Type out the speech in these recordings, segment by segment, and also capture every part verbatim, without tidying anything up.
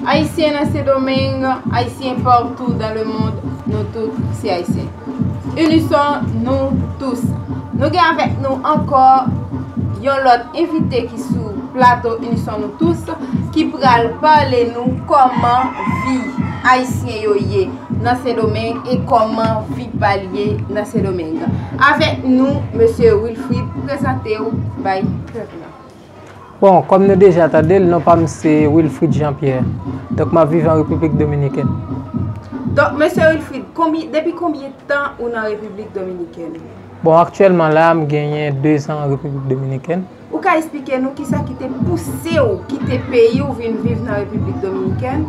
Ayisyen nan Sendomeng, Ayisyen partou dans le monde, nou tout se Ayisyen. Unissons-nous tous. Nou gen avèk nou ankò yon lòt envite ki sou plato Unissons-nous tous, ki pral pale nou kòman vi Ayisyen yo ye nan Sendomeng e kòman vi pa l ye nan Sendomeng. Avèk nou, mesye Wilfrid, prezante w bay pèp la. Bon, kòm nou deja tande l, non pa m se Wilfrid Jean Pierre. Donk, m ap viv an Repiblik Dominikèn. Donk, mesye Wilfrid, konbi, depi konbyen tan ou nan Repiblik Dominikèn? Bon, aktyèlman la, m genyen dezan an Repiblik Dominikèn. Ou ka esplike nou kisa ki te pouse w kite peyi w vin viv nan Repiblik Dominikèn?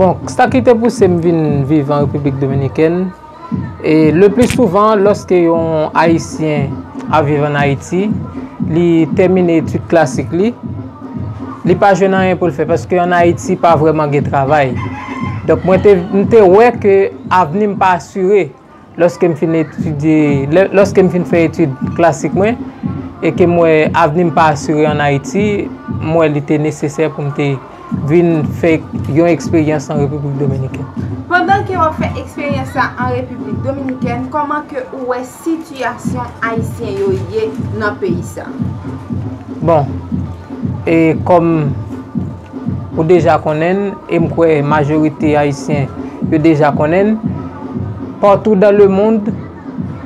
Bon, sa ki te pouse m vin viv an Repiblik Dominikèn, e le pli souvan, lòske yon Ayisyen ap viv ann Ayiti, li tèmine etid klasik li, li pa jwenn anyen pou l fè, paske ann Ayiti pa vrèman gen travay. Donk, mwen te, m te wè ke avni m pa asire lòske m fin etidye, lè, lòske m fin fè etid klasik mwen, e ke m wè avni m pa asire ann Ayiti, m wè li te nesesè pou m te vin fè yon eksperyans an Repiblik Dominikèn. Pandan ke w ap fè eksperyans sa an Repiblik Dominikèn, kòman ke ou wè sitiyasyon Ayisyen yo ye nan peyi sa? Bon, e kòm ou deja konnen l, e m kwè majorite Ayisyen yo deja konnen l, partout dans le monde,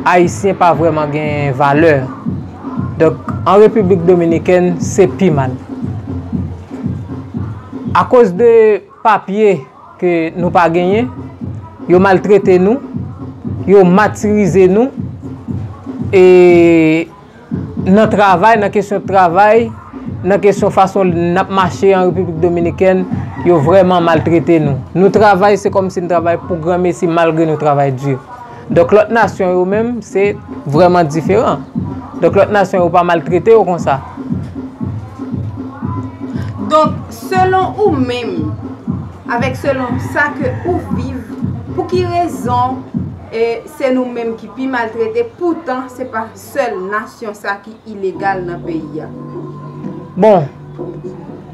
Ayisyen pa vrèman gen valè. Donk, an Repiblik Dominikèn, se pi mal. Akoz de papye ke nou pa genyen, yo maltrete nou, yo matirize nou, e nan travay, nan kesyon travay, nan kesyon fason n ap mache an Repiblik Dominikèn, yo vrèman maltrete nou. Nou travay, se kòmsi n travay pou granmesi, malgre nou travay di. Donk, lòt nasyon yo menm, se vrèman diferan. Donk, lòt nasyon yo pa maltrete yo konsa. Donk, selon ou menm, avèk selon sa ke ou viv, pou ki rezon, e, se nou menm ki pi maltrete, poutan se pa sèl nasyon sa ki ilegal nan peyi a? Bon,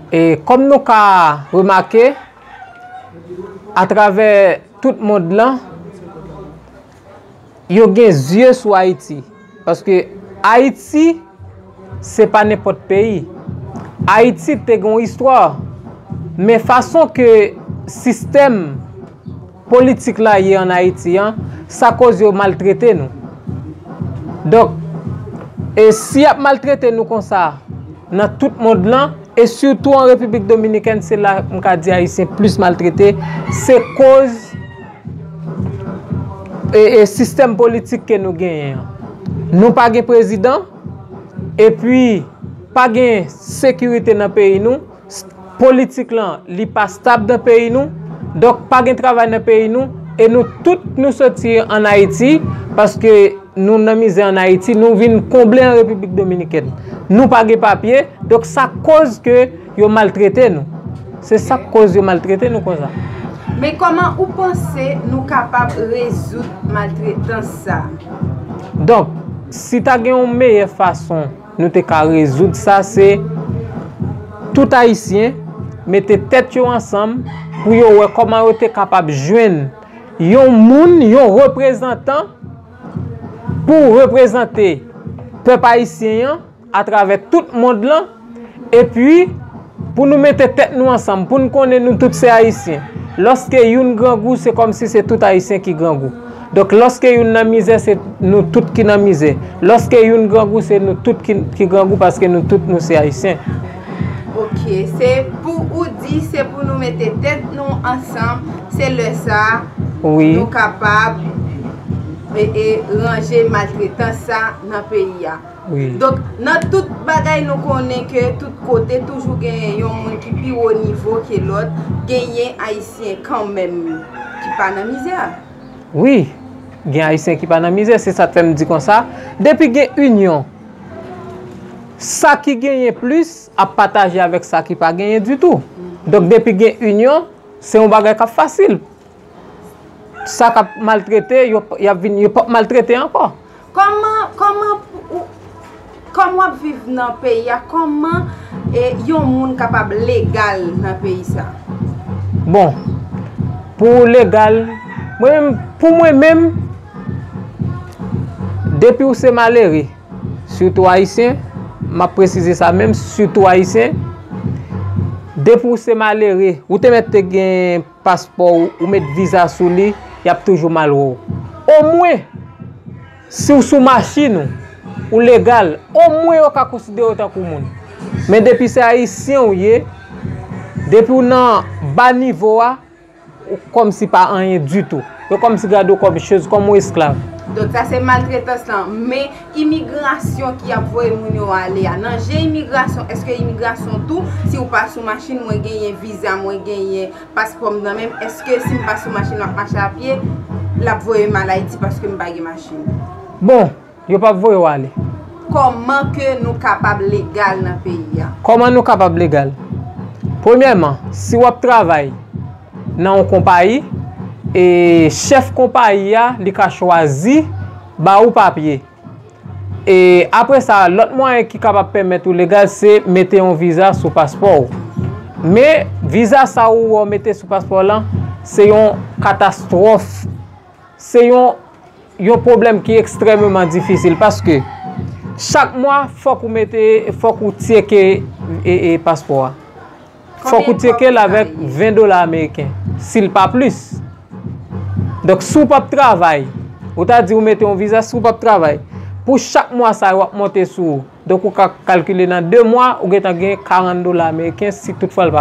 e kòm nou ka remake, atravè tout mond lan, yo gen zye sou Ayiti. Paske Ayiti, se pa nenpòt peyi. Ayiti te gen yon istwa, men fason ke sistèm politik la ye ann Ayiti an, sa koz yo maltrete nou. Donk, e si y ap maltrete nou konsa nan tout mond lan, e sitou an Repiblik Dominikèn, se la m ka di Ayisyen plis maltrete, se koz e, e sistèm politik ke nou genyen an. Nou pa gen prezidan, epi pa gen sekirite nan peyi nou, s-, politik lan, li pa stab nan peyi nou, donk pa gen travay nan peyi nou, e nou tout nou soti ann Ayiti, paske nou nan mizè ann Ayiti, nou vin konble an Repiblik Dominikèn. Nou pa gen papye, donk sa koz ke yo maltrete nou. Se sa k koz yo maltrete nou konsa. Men kòman ou panse nou kapab rezoud maltretans sa? Donk, si ta gen yon meyè fason nou te ka rezoud sa, se tout Ayisyen mete tèt yo ansanm pou yo wè kòman yo te kapab jwenn yon moun, yon reprezantan pou reprezante pèp ayisyen an atravè tout mond lan, epi pou nou mete tèt nou ansanm, pou n konnen nou tout se Ayisyen. Lòske youn grangou, se kòmsi se tout Ayisyen ki grangou. Donk, lòske youn nan mizè, se nou tout ki nan mizè. Lòske youn grangou, se nou tout ki, ki grangou, paske nou tout nou se Ayisyen. Ok, se pou ou di, se pou nou mete tèt nou ansanm, se lè sa a, wi, nou kapab e, e, ranje maltretans sa nan peyi a. Wi. Donk, nan tout bagay, nou konnen ke tout kote toujou genyen yon moun ki pi wo nivo ke lòt, genyen Ayisyen kanmenm ki pa nan mizè. Wi, gen Ayisyen ki pa nan mizè, se sa k fè m di konsa. Depi gen inyon, sa ki genyen plis ap pataje avèk sa ki pa genyen ditou. Donk, depi gen inyon, se yon bagay k ap fasil. Sa k ap maltrete, yo p-, y ap vin, yo p ap maltrete ankò. Kòman, kòman pou ou, kòm w ap viv nan peyi a, kòman, e, yon moun kapab legal nan peyi sa? Bon, pou legal, mwen menm, pou mwen menm, depi w se malere, sitou ayisyen, m ap presize sa menm, sitou ayisyen, depi w se malere, ou te mèt te gen paspò w, ou met viza sou li, y ap toujou mal wè w. Omwen, si w sou machin ou, ou legal, omwen yo ka konsidere w tankou moun. Men depi se ayisyen w ye, depi w nan ba nivo a, ou kòmsi pa anyen ditou. Yo kòmsi gade w kòm choz, kòm yon esklav. Donk sa se maltretans lan. Men imigrasyon ki ap voye moun yo ale a, nan je imigrasyon, èske imigrasyon tou, si w pa sou machin, mwen genyen viza, mwen genyen paspò m nan men m, èske si m pa sou machin, m ap mache a pye, l ap voye m al Ayiti paske m pa gen machin? Bon, yo p ap voye w ale. Kòman ke nou kapab legal nan peyi a? Kòman nou kapab legal? Premyèman, si w ap travay nan yon konpayi, e chèf konpayi a, li ka chwazi ba ou papye. E apre sa, lòt mwayen ki kapab pèmèt ou legal, se mete yon viza sou paspò w. Men, viza sa ou wè w mete sou paspò w lan, se yon katastwòf. Se yon, yon pwoblèm ki ekstrèmeman difisil, paske chak mwa, fòk ou mete, fòk ou tcheke, e, e, paspò a. Fòk ou tcheke l avèk ven dola ameriken, si l pa plis. Donk, si w p ap travay, ou ta di ou mete yon viza, si w p ap travay, pou chak mwa sa yo ap monte sou ou. Donk, ou ka kalkile nan de mwa, ou gentan gen karant dola ameriken, si toutfwa l pa